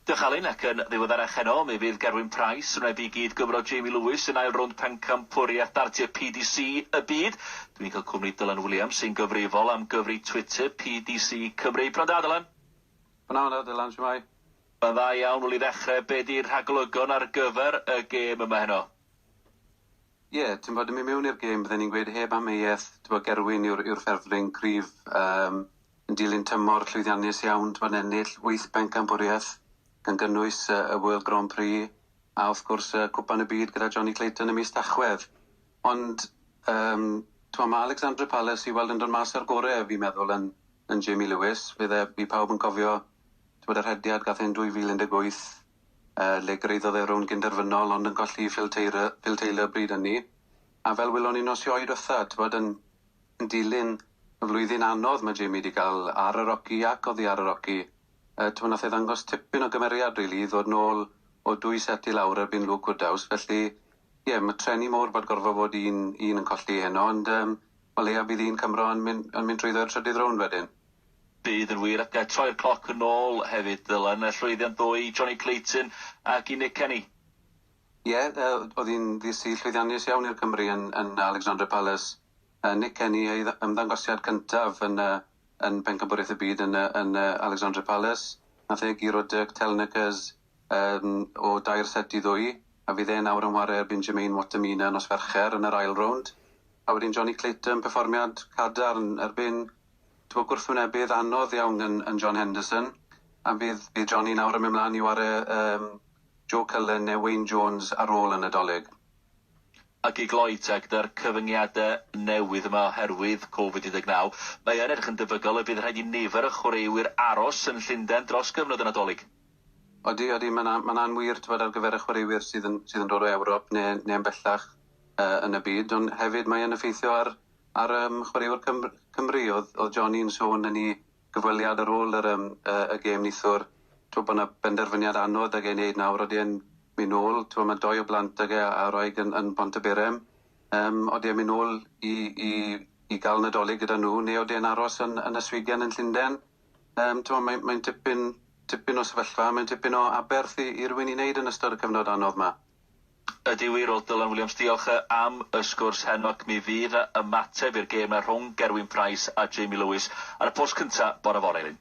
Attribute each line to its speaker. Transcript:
Speaker 1: Diolch Alun, ac yn ddiweddarach heno mi fydd Gerwyn Price yn wynebu gyd Gymro Jamie Lewis yn ail rownd pencampwriaeth dartiau PDC y byd. Dwi'n cael cwmni Dylan Williams sy'n gyfrifol am gyfri Twitter PDC Cymru. Prynhawn da, Dylan.
Speaker 2: Prynhawn da, Dylan, shwmae?
Speaker 1: Mae'n dda iawn, wel i ddechrau, be di'r rhagolygon ar gyfer y gêm yma heno?
Speaker 2: Ie, yeah, ti'n bod yn mynd mewn i'r gêm, bydden ni'n gweud heb amheuaeth, ti'n bod Gerwyn yw'r yw ffefryn cryf um, yn dilyn tymor llwyddiannus iawn, ti'n bod ennill 8 bencampwriaeth gan gynnwys y World Grand Prix a wrth gwrs y Cwpan y Byd gyda Johnny Clayton ym mis Tachwedd. Ond um, mae Alexandra Palace i weld yn dod mas ar gorau, fi'n meddwl, yn, yn Jamie Lewis. Fydd e, fi pawb yn cofio bod y rhediad gath e'n 2018, le greiddodd e rownd gynderfynol, ond yn colli Phil Taylor, Phil Taylor bryd hynny. A fel wylon ni nos Sioe diwetha, bod yn, yn dilyn y flwyddyn anodd mae Jamie wedi cael ar yr oci ac oddi ar yr oci uh, nath e ddangos tipyn o gymeriad, really, i ddod nôl o dwy set i lawr erbyn Luke Woodhouse. Felly, ie, yeah, mae treni mowr bod gorfod bod un, un yn colli heno, ond um, o leia bydd un Cymro yn mynd, yn mynd trwyddo'r trydydd rownd wedyn.
Speaker 1: Bydd yn wir, ac troi'r cloc yn ôl hefyd, Dylan, y llwyddiant ddwy i Johnny Clayton ac i Nick Kenny.
Speaker 2: Ie, yeah, oedd hi'n ddydd llwyddiannus iawn i'r Cymru yn, yn Alexandra Palace. Nick Kenny ei ymddangosiad cyntaf yn, yn Pencampwriaeth y Byd yn, yn Alexandra Palace. Nath e guro Dirk Telnekes o 3 set i 2, a fydd e nawr yn ware erbyn Jermaine Wattimena nos Fercher yn yr ail rownd. A wedyn Johnny Clayton, perfformiad cadarn erbyn gwrthwynebydd anodd iawn yn, yn John Henderson. A fydd, fydd Johnny nawr yn mynd mlaen i ware Joe Cullen neu Wayne Jones ar ôl y Nadolig.
Speaker 1: Ac i gloi te, gyda'r cyfyngiadau newydd yma oherwydd Covid-19, mae yn edrych yn debygol y bydd rhaid i nifer y chwaraewyr aros yn Llundain dros gyfnod y Nadolig.
Speaker 2: Odi, odi, mae'n ma wir t'bod, ar gyfer y chwaraewyr sydd yn, sydd yn dod o Ewrop neu, neu yn bellach yn y byd, ond hefyd mae yn effeithio ar, ar um, chwaraewyr Cymru. Cymru. Oedd, oedd Johnny'n sôn yn ei gyfweliad ar ôl yr, um, y gêm neithiwr, bod yna benderfyniad anodd ag ei wneud nawr, oedd e'n mynd nôl, t'bo, mae doi o blant ag e a wraig yn, yn Pontyberem. Um, oedd e'n mynd nôl i, i, i gael Nadolig gyda nhw, neu oedd e'n aros yn, yn y Swigen yn Llundain. Um, mae'n mae tipyn, tipyn o sefyllfa, mae'n tipyn o aberth i, i rywun i wneud yn ystod y cyfnod anodd yma.
Speaker 1: Ydy wir, wel Dylan Williams, diolch am y sgwrs heno ac mi fydd ymateb i'r gêm rhwng Gerwyn Price a Jamie Lewis ar y post cyntaf bore fory.